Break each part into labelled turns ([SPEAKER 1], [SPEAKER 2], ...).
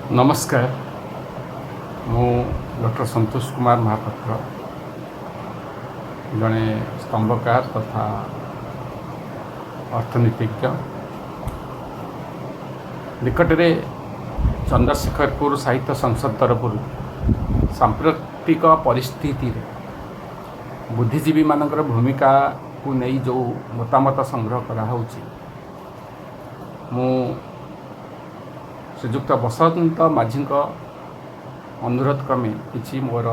[SPEAKER 1] ନମସ୍କାର। ମୁଁ ଡକ୍ଟର ସନ୍ତୋଷ କୁମାର ମହାପାତ୍ର, ଜଣେ ସ୍ତମ୍ଭକାର ତଥା ଅର୍ଥନୀତିଜ୍ଞ। ନିକଟରେ ଚନ୍ଦ୍ରଶେଖରପୁର ସାହିତ୍ୟ ସଂସଦ ତରଫରୁ ସାମ୍ପ୍ରତିକ ପରିସ୍ଥିତିରେ ବୁଦ୍ଧିଜୀବୀମାନଙ୍କର ଭୂମିକାକୁ ନେଇ ଯେଉଁ ମତାମତ ସଂଗ୍ରହ କରାହେଉଛି, ମୁଁ ଶ୍ରୀଯୁକ୍ତ ବସନ୍ତ ମାଝୀଙ୍କ ଅନୁରୋଧ କ୍ରମେ କିଛି ମୋର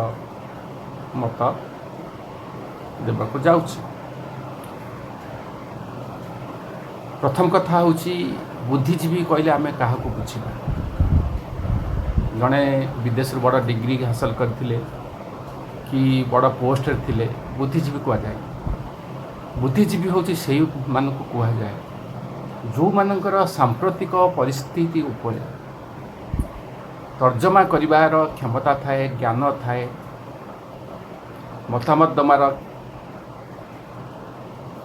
[SPEAKER 1] ମତ ଦେବାକୁ ଯାଉଛି। ପ୍ରଥମ କଥା ହେଉଛି, ବୁଦ୍ଧିଜୀବୀ କହିଲେ ଆମେ କାହାକୁ ବୁଝିବା? ଜଣେ ବିଦେଶରୁ ବଡ଼ ଡିଗ୍ରୀ ହାସଲ କରିଥିଲେ କି ବଡ଼ ପୋଷ୍ଟରେ ଥିଲେ ବୁଦ୍ଧିଜୀବୀ କୁହାଯାଏ? ବୁଦ୍ଧିଜୀବୀ ହେଉଛି ସେଇମାନଙ୍କୁ କୁହାଯାଏ, ଯେଉଁମାନଙ୍କର ସାମ୍ପ୍ରତିକ ପରିସ୍ଥିତି ଉପରେ ତର୍ଜମା କରିବାର କ୍ଷମତା ଥାଏ, ଜ୍ଞାନ ଥାଏ, ମତାମତ ଦେବାର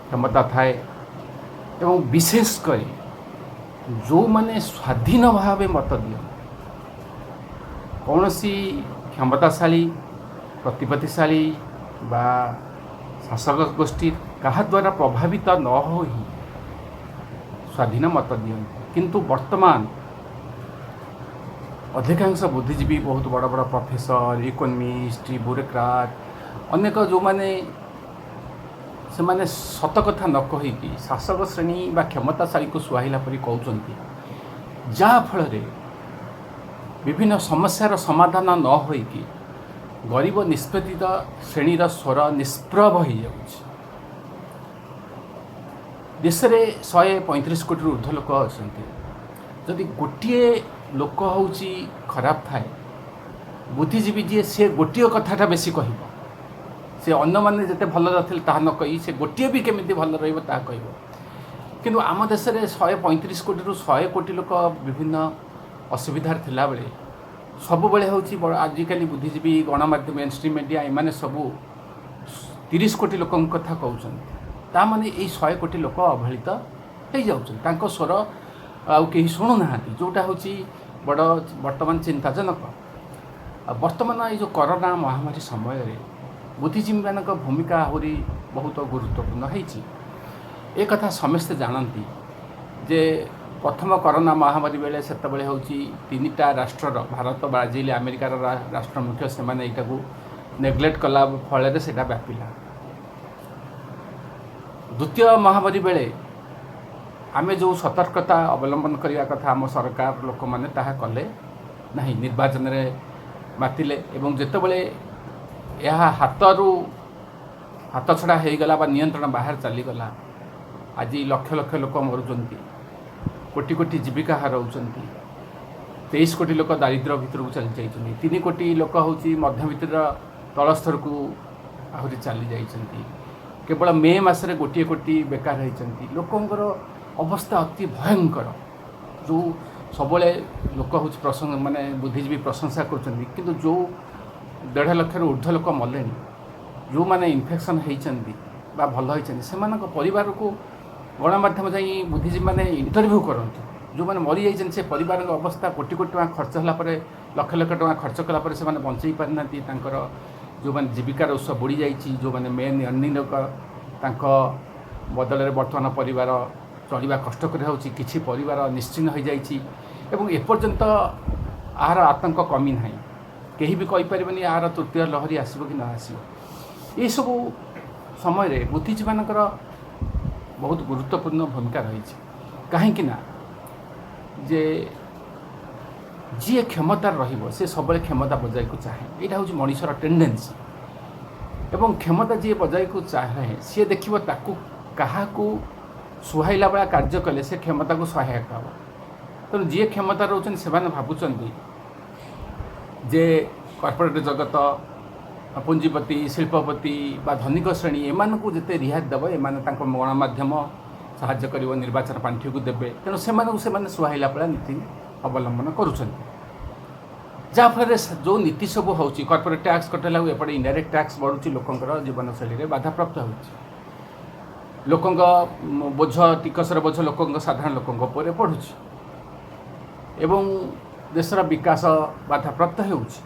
[SPEAKER 1] କ୍ଷମତା ଥାଏ ଏବଂ ବିଶେଷ କରି ଯେଉଁମାନେ ସ୍ୱାଧୀନ ଭାବେ ମତ ଦିଅନ୍ତି, କୌଣସି କ୍ଷମତାଶାଳୀ, ପ୍ରତିପତ୍ତିଶାଳୀ ବା ଶାସକ ଗୋଷ୍ଠୀ କାହା ଦ୍ୱାରା ପ୍ରଭାବିତ ନ ହୋଇ ସ୍ୱାଧୀନ ମତ ଦିଅନ୍ତି। କିନ୍ତୁ ବର୍ତ୍ତମାନ ଅଧିକାଂଶ ବୁଦ୍ଧିଜୀବୀ, ବହୁତ ବଡ଼ ବଡ଼ ପ୍ରଫେସର, ଇକୋନୋମିଷ୍ଟ, ବ୍ୟୁରୋକ୍ରାଟ, ଅନେକ ଯେଉଁମାନେ, ସେମାନେ ସତ କଥା ନ କହିକି ଶାସକ ଶ୍ରେଣୀ ବା କ୍ଷମତାଶାଳୀକୁ ସୁହାଇଲା ପରି କହୁଛନ୍ତି, ଯାହାଫଳରେ ବିଭିନ୍ନ ସମସ୍ୟାର ସମାଧାନ ନ ହୋଇକି ଗରିବ ନିଷ୍ପେଷିତ ଶ୍ରେଣୀର ସ୍ୱର ନିଷ୍ପ୍ରଭ ହୋଇଯାଉଛି। ଦେଶରେ 135 କୋଟିରୁ ଉର୍ଦ୍ଧ୍ୱ ଲୋକ ଅଛନ୍ତି। ଯଦି ଗୋଟିଏ ଲୋକ ହେଉଛି ଖରାପ ଥାଏ, ବୁଦ୍ଧିଜୀବୀ ଯିଏ, ସେ ଗୋଟିଏ କଥାଟା ବେଶୀ କହିବ। ସେ ଅନ୍ୟମାନେ ଯେତେ ଭଲ ନଥିଲେ ତାହା ନ କହି, ସେ ଗୋଟିଏ ବି କେମିତି ଭଲ ରହିବ ତାହା କହିବ। କିନ୍ତୁ ଆମ ଦେଶରେ 135 କୋଟିରୁ 100 କୋଟି ଲୋକ ବିଭିନ୍ନ ଅସୁବିଧାରେ ଥିଲାବେଳେ ସବୁବେଳେ ହେଉଛି ବଡ଼ ଆଜିକାଲି ବୁଦ୍ଧିଜୀବୀ, ଗଣମାଧ୍ୟମ, ମେନ୍ ଷ୍ଟ୍ରିମ୍ ମିଡ଼ିଆ, ଏମାନେ ସବୁ 30 କୋଟି ଲୋକଙ୍କ କଥା କହୁଛନ୍ତି। ତା ମାନେ ଏଇ 100 କୋଟି ଲୋକ ଅବହେଳିତ ହେଇଯାଉଛନ୍ତି, ତାଙ୍କ ସ୍ୱର ଆଉ କେହି ଶୁଣୁନାହାନ୍ତି, ଯେଉଁଟା ହେଉଛି ବଡ଼ ବର୍ତ୍ତମାନ ଚିନ୍ତାଜନକ। ଆଉ ବର୍ତ୍ତମାନ ଏଇ ଯେଉଁ କରୋନା ମହାମାରୀ ସମୟରେ ବୁଦ୍ଧିଜୀବୀମାନଙ୍କ ଭୂମିକା ଆହୁରି ବହୁତ ଗୁରୁତ୍ୱପୂର୍ଣ୍ଣ ହେଇଛି। ଏ କଥା ସମସ୍ତେ ଜାଣନ୍ତି ଯେ ପ୍ରଥମ କରୋନା ମହାମାରୀ ବେଳେ ସେତେବେଳେ ହେଉଛି ତିନିଟା ରାଷ୍ଟ୍ରର, ଭାରତ, ବ୍ରାଜିଲ, ଆମେରିକାର ରାଷ୍ଟ୍ର ମୁଖ୍ୟ, ସେମାନେ ଏଇଟାକୁ ନେଗ୍ଲେକ୍ଟ କଲା ଫଳରେ ସେଇଟା ବ୍ୟାପିଲା। ଦ୍ୱିତୀୟ ମହାମାରୀ ବେଳେ ଆମେ ଯେଉଁ ସତର୍କତା ଅବଲମ୍ବନ କରିବା କଥା, ଆମ ସରକାର, ଲୋକମାନେ ତାହା କଲେ ନାହିଁ, ନିର୍ବାଚନରେ ମାତିଲେ ଏବଂ ଯେତେବେଳେ ଏହା ହାତରୁ ହାତ ଛଡ଼ା ହେଇଗଲା ବା ନିୟନ୍ତ୍ରଣ ବାହାରେ ଚାଲିଗଲା, ଆଜି ଲକ୍ଷ ଲକ୍ଷ ଲୋକ ମରୁଛନ୍ତି, କୋଟି କୋଟି ଜୀବିକା ହାରାଉଛନ୍ତି, 23 କୋଟି ଲୋକ ଦାରିଦ୍ର୍ୟ ଭିତରକୁ ଚାଲି ଯାଇଛନ୍ତି, 3 କୋଟି ଲୋକ ହେଉଛି ମଧ୍ୟବିତ୍ତର ତଳ ସ୍ତରକୁ ଆହୁରି ଚାଲି ଯାଇଛନ୍ତି। କେବଳ ମେ ମାସରେ 1 କୋଟି ବେକାର ହେଇଛନ୍ତି। ଲୋକଙ୍କର ଅବସ୍ଥା ଅତି ଭୟଙ୍କର। ଯେଉଁ ସବୁବେଳେ ଲୋକ ହେଉଛି ପ୍ରଶଂସା, ମାନେ ବୁଦ୍ଧିଜୀବୀ ପ୍ରଶଂସା କରୁଛନ୍ତି, କିନ୍ତୁ ଯେଉଁ 1.5 ଲକ୍ଷରୁ ଉର୍ଦ୍ଧ୍ୱ ଲୋକ ମଲେଣି, ଯେଉଁମାନେ ଇନଫେକ୍ସନ୍ ହେଇଛନ୍ତି ବା ଭଲ ହେଇଛନ୍ତି, ସେମାନଙ୍କ ପରିବାରକୁ ଗଣମାଧ୍ୟମ ଯାଇ ବୁଦ୍ଧିଜୀବୀମାନେ ଇଣ୍ଟରଭ୍ୟୁ କରନ୍ତୁ। ଯେଉଁମାନେ ମରିଯାଇଛନ୍ତି, ସେ ପରିବାରଙ୍କ ଅବସ୍ଥା, କୋଟି କୋଟି ଟଙ୍କା ଖର୍ଚ୍ଚ ହେଲା ପରେ, ଲକ୍ଷ ଲକ୍ଷ ଟଙ୍କା ଖର୍ଚ୍ଚ କଲା ପରେ ସେମାନେ ବଞ୍ଚେଇ ପାରିନାହାନ୍ତି। ତାଙ୍କର ଯେଉଁମାନେ ଜୀବିକାର ଉତ୍ସ ବୁଡ଼ି ଯାଇଛି, ଯେଉଁମାନେ ମେନ୍ ଅର୍ଣ୍ଣିଂ ଲୋକ, ତାଙ୍କ ବଦଳରେ ବର୍ତ୍ତମାନ ପରିବାର ଚଳିବା କଷ୍ଟକର ହେଉଛି। କିଛି ପରିବାର ନିଶ୍ଚିହ୍ନ ହୋଇଯାଇଛି ଏବଂ ଏପର୍ଯ୍ୟନ୍ତ ଏହାର ଆତଙ୍କ କମି ନାହିଁ। କେହି ବି କହିପାରିବେନି ଏହାର ତୃତୀୟ ଲହରୀ ଆସିବ କି ନ ଆସିବ। ଏସବୁ ସମୟରେ ବୁଦ୍ଧିଜୀବୀମାନଙ୍କର ବହୁତ ଗୁରୁତ୍ୱପୂର୍ଣ୍ଣ ଭୂମିକା ରହିଛି। କାହିଁକି ନା ଯେ ଯିଏ କ୍ଷମତାରେ ରହିବ, ସେ ସବୁବେଳେ କ୍ଷମତା ବଜାଇକୁ ଚାହେଁ। ଏଇଟା ହେଉଛି ମଣିଷର ଟେଣ୍ଡେନ୍ସି। ଏବଂ କ୍ଷମତା ଯିଏ ବଜାଇକୁ ଚାହେଁ, ସିଏ ଦେଖିବ ତାକୁ କାହାକୁ ସୁହାଇଲା ଭଳିଆ କାର୍ଯ୍ୟ କଲେ ସେ କ୍ଷମତାକୁ ସହାୟକ ହେବ। ତେଣୁ ଯିଏ କ୍ଷମତା ରହୁଛନ୍ତି, ସେମାନେ ଭାବୁଛନ୍ତି ଯେ କର୍ପୋରେଟ୍ ଜଗତ, ପୁଞ୍ଜିପତି, ଶିଳ୍ପପତି ବା ଧନିକ ଶ୍ରେଣୀ, ଏମାନଙ୍କୁ ଯେତେ ରିହାତି ଦେବ, ଏମାନେ ତାଙ୍କ ଗଣମାଧ୍ୟମ ସାହାଯ୍ୟ କରିବ, ନିର୍ବାଚନ ପାଣ୍ଠିକୁ ଦେବେ। ତେଣୁ ସେମାନଙ୍କୁ ସେମାନେ ସୁହାଇଲା ଭଳିଆ ନୀତି ଅବଲମ୍ବନ କରୁଛନ୍ତି, ଯାହାଫଳରେ ଯେଉଁ ନୀତି ସବୁ ହେଉଛି, କର୍ପୋରେଟ୍ ଟ୍ୟାକ୍ସ କଟିଲା, ଏପଟେ ଇନଡାଇରେକ୍ଟ ଟ୍ୟାକ୍ସ ବଢ଼ୁଛି, ଲୋକଙ୍କର ଜୀବନଶୈଳୀରେ ବାଧାପ୍ରାପ୍ତ ହେଉଛି, ଲୋକଙ୍କ ବୋଝ, ଟିକସର ବୋଝ ଲୋକଙ୍କ, ସାଧାରଣ ଲୋକଙ୍କ ଉପରେ ପଡ଼ୁଛି ଏବଂ ଦେଶର ବିକାଶ ବାଧାପ୍ରାପ୍ତ ହେଉଛି।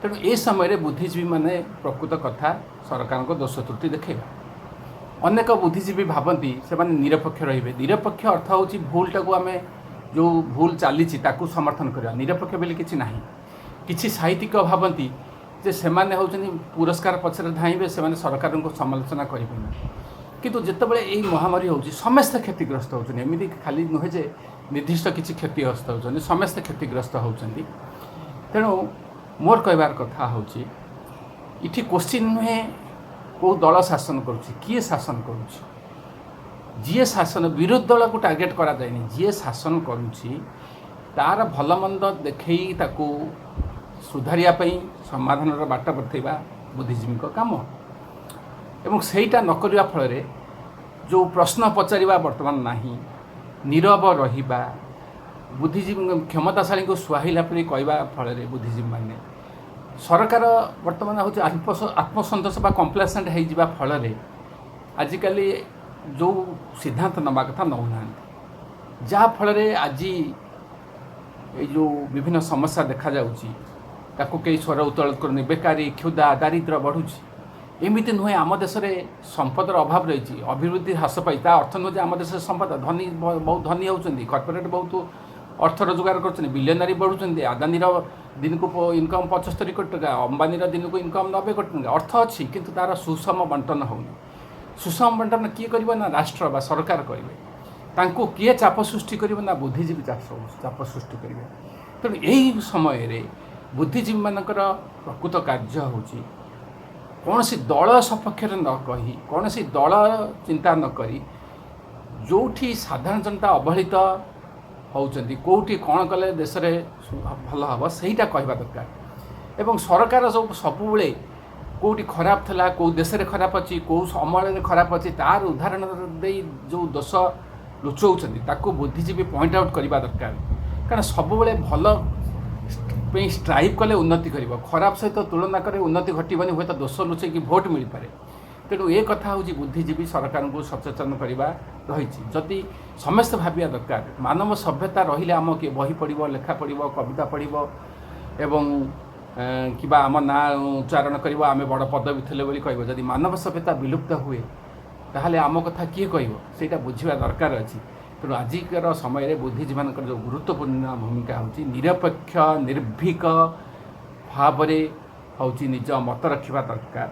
[SPEAKER 1] ତେଣୁ ଏ ସମୟରେ ବୁଦ୍ଧିଜୀବୀମାନେ ପ୍ରକୃତ କଥା ସରକାରଙ୍କ ଦୋଷ ତ୍ରୁଟି ଦେଖାଇବା। ଅନେକ ବୁଦ୍ଧିଜୀବୀ ଭାବନ୍ତି ସେମାନେ ନିରପେକ୍ଷ ରହିବେ। ନିରପେକ୍ଷ ଅର୍ଥ ହେଉଛି ଭୁଲଟାକୁ, ଆମେ ଯେଉଁ ଭୁଲ ଚାଲିଛି ତାକୁ ସମର୍ଥନ କରିବା। ନିରପେକ୍ଷ ବୋଲି କିଛି ନାହିଁ। କିଛି ସାହିତ୍ୟିକ ଭାବନ୍ତି ଯେ ସେମାନେ ହେଉଛନ୍ତି ପୁରସ୍କାର ପଛରେ ଧାଇଁବେ, ସେମାନେ ସରକାରଙ୍କୁ ସମାଲୋଚନା କରିବେନି। କିନ୍ତୁ ଯେତେବେଳେ ଏଇ ମହାମାରୀ ହେଉଛି, ସମସ୍ତେ କ୍ଷତିଗ୍ରସ୍ତ ହେଉଛନ୍ତି। ଏମିତି ଖାଲି ନୁହେଁ ଯେ ନିର୍ଦ୍ଦିଷ୍ଟ କିଛି କ୍ଷତିଗ୍ରସ୍ତ ହେଉଛନ୍ତି, ସମସ୍ତେ କ୍ଷତିଗ୍ରସ୍ତ ହେଉଛନ୍ତି। ତେଣୁ ମୋର କହିବାର କଥା ହେଉଛି, ଏଠି କୋଶ୍ଚିନ୍ ନୁହେଁ କେଉଁ ଦଳ ଶାସନ କରୁଛି, କିଏ ଶାସନ କରୁଛି। ଯିଏ ଶାସନ, ବିରୋଧୀ ଦଳକୁ ଟାର୍ଗେଟ୍ କରାଯାଇନି। ଯିଏ ଶାସନ କରୁଛି ତାର ଭଲ ମନ୍ଦ ଦେଖେଇ ତାକୁ ସୁଧାରିବା ପାଇଁ ସମାଧାନର ବାଟ ବତେଇବା ବୁଦ୍ଧିଜୀବୀଙ୍କ କାମ। ଏବଂ ସେଇଟା ନ କରିବା ଫଳରେ ଯେଉଁ ପ୍ରଶ୍ନ ପଚାରିବା ବର୍ତ୍ତମାନ ନାହିଁ, ନୀରବ ରହିବା, ବୁଦ୍ଧିଜୀବୀ କ୍ଷମତାଶାଳୀଙ୍କୁ ସୁହାଇଲା ପରି କହିବା ଫଳରେ ବୁଦ୍ଧିଜୀବୀମାନେ, ସରକାର ବର୍ତ୍ତମାନ ହେଉଛି ଆତ୍ମସନ୍ତୋଷ ବା କମ୍ପ୍ଲାସେଣ୍ଟ ହେଇଯିବା ଫଳରେ ଆଜିକାଲି ଯେଉଁ ସିଦ୍ଧାନ୍ତ ନେବା କଥା ନେଉନାହାନ୍ତି, ଯାହାଫଳରେ ଆଜି ଏଇ ଯେଉଁ ବିଭିନ୍ନ ସମସ୍ୟା ଦେଖାଯାଉଛି, ତାକୁ କେହି ସ୍ୱର ଉତ୍ତୋଳନ କରୁନି। ବେକାରୀ, କ୍ଷୁଧା, ଦାରିଦ୍ର୍ୟ ବଢ଼ୁଛି। ଏମିତି ନୁହେଁ ଆମ ଦେଶରେ ସମ୍ପଦର ଅଭାବ ରହିଛି, ଅଭିବୃଦ୍ଧି ହ୍ରାସ ପାଇ ତା ଅର୍ଥ ନୁହେଁ ଯେ ଆମ ଦେଶରେ ସମ୍ପଦ, ଧନୀ ବହୁତ ଧନୀ ହେଉଛନ୍ତି, କର୍ପୋରେଟ୍ ବହୁତ ଅର୍ଥ ରୋଜଗାର କରୁଛନ୍ତି, ବିଲିୟନାରୀ ବଢ଼ୁଛନ୍ତି। ଆଦାନୀର ଦିନକୁ ଇନକମ୍ 75 କୋଟି ଟଙ୍କା, ଅମ୍ବାନୀର ଦିନକୁ ଇନକମ୍ 90 କୋଟି ଟଙ୍କା। ଅର୍ଥ ଅଛି, କିନ୍ତୁ ତା'ର ସୁଷମ ବଣ୍ଟନ ହେଉନି। ସୁଷମ ବଣ୍ଟନ କିଏ କରିବ ନା ରାଷ୍ଟ୍ର ବା ସରକାର କରିବେ। ତାଙ୍କୁ କିଏ ଚାପ ସୃଷ୍ଟି କରିବ ନା ବୁଦ୍ଧିଜୀବୀ ଚାପ ସୃଷ୍ଟି କରିବେ। ତେଣୁ ଏହି ସମୟରେ ବୁଦ୍ଧିଜୀବୀମାନଙ୍କର ପ୍ରକୃତ କାର୍ଯ୍ୟ ହେଉଛି କୌଣସି ଦଳ ସପକ୍ଷରେ ନ କହି, କୌଣସି ଦଳ ଚିନ୍ତା ନ କରି, ଯେଉଁଠି ସାଧାରଣ ଜନତା ଅବହେଳିତ ହେଉଛନ୍ତି, କେଉଁଠି କ'ଣ କଲେ ଦେଶରେ ଭଲ ହେବ, ସେଇଟା କହିବା ଦରକାର। ଏବଂ ସରକାର ସବୁ ସବୁବେଳେ କେଉଁଠି ଖରାପ ଥିଲା, କେଉଁ ଦେଶରେ ଖରାପ ଅଛି, କେଉଁ ଅମଳରେ ଖରାପ ଅଛି, ତାର ଉଦାହରଣ ଦେଇ ଯେଉଁ ଦୋଷ ଲୁଚଉଛନ୍ତି, ତାକୁ ବୁଦ୍ଧିଜୀବୀ ପଏଣ୍ଟ ଆଉଟ୍ କରିବା ଦରକାର। କାରଣ ସବୁବେଳେ ଭଲ ପାଇଁ ଷ୍ଟ୍ରାଇଭ୍ କଲେ ଉନ୍ନତି କରିବ, ଖରାପ ସହିତ ତୁଳନା କଲେ ଉନ୍ନତି ଘଟିବନି, ହୁଏତ ଦୋଷ ଲୁଚେଇକି ଭୋଟ ମିଳିପାରେ। ତେଣୁ ଏ କଥା ହେଉଛି ବୁଦ୍ଧିଜୀବୀ ସରକାରଙ୍କୁ ସଚେତନ କରିବା ରହିଛି। ଯଦି ସମସ୍ତେ ଭାବିବା ଦରକାର, ମାନବ ସଭ୍ୟତା ରହିଲେ ଆମ କିଏ ବହି ପଢ଼ିବ, ଲେଖା ପଢ଼ିବ, କବିତା ପଢ଼ିବ ଏବଂ କିମ୍ବା ଆମ ନାଁ ଉଚ୍ଚାରଣ କରିବ, ଆମେ ବଡ଼ ପଦବୀ ଥିଲେ ବୋଲି କହିବ। ଯଦି ମାନବ ସଭ୍ୟତା ବିଲୁପ୍ତ ହୁଏ, ତାହେଲେ ଆମ କଥା କିଏ କହିବ? ସେଇଟା ବୁଝିବା ଦରକାର ଅଛି। ତେଣୁ ଆଜିକାର ସମୟରେ ବୁଦ୍ଧିଜୀବୀମାନଙ୍କର ଯେଉଁ ଗୁରୁତ୍ୱପୂର୍ଣ୍ଣ ଭୂମିକା ହେଉଛି ନିରପେକ୍ଷ, ନିର୍ଭୀକ ଭାବରେ ହେଉଛି ନିଜ ମତ ରଖିବା ଦରକାର।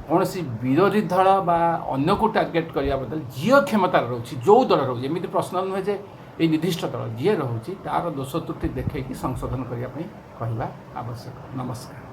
[SPEAKER 1] କୌଣସି ବିରୋଧୀ ଦଳ ବା ଅନ୍ୟକୁ ଟାର୍ଗେଟ୍ କରିବା ବଦଳରେ ଯିଏ କ୍ଷମତାରେ ରହୁଛି, ଯେଉଁ ଦଳ ରହୁଛି, ଏମିତି ପ୍ରଶ୍ନ ନୁହେଁ ଯେ ଏଇ ନିର୍ଦ୍ଦିଷ୍ଟ ଦଳ, ଯିଏ ରହୁଛି ତାର ଦୋଷ ତ୍ରୁଟି ଦେଖେଇକି ସଂଶୋଧନ କରିବା ପାଇଁ କହିବା ଆବଶ୍ୟକ। ନମସ୍କାର।